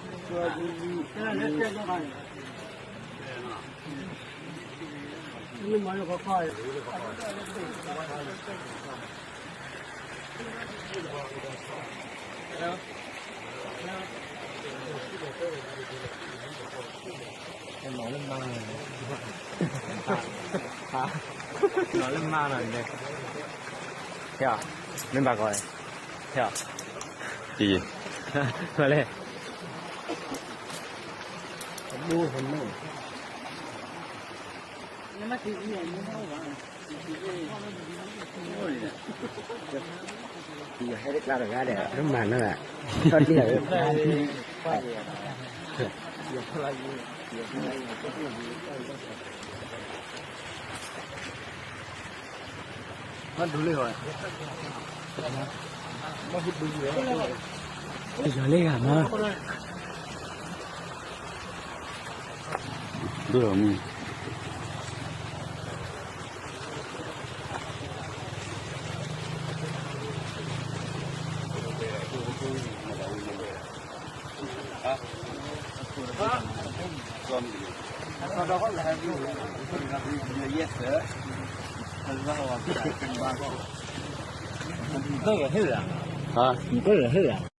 နီၢ်လၢမါနီၤ, နီၢ်လၢမါနီၤ, ဟဲအီၤ, မ့ၢ်ဘၣ်ကီး, ဟဲအီၤ, မၤလဲၣ်. ဟဲတကျါတဂၤဒီး မၤနီၤ, ထီၣ်တံၢ်လီၤ. ယီၤလၢဂၤမး, ဒိၣ်လီၤမုၢ်. ဟါ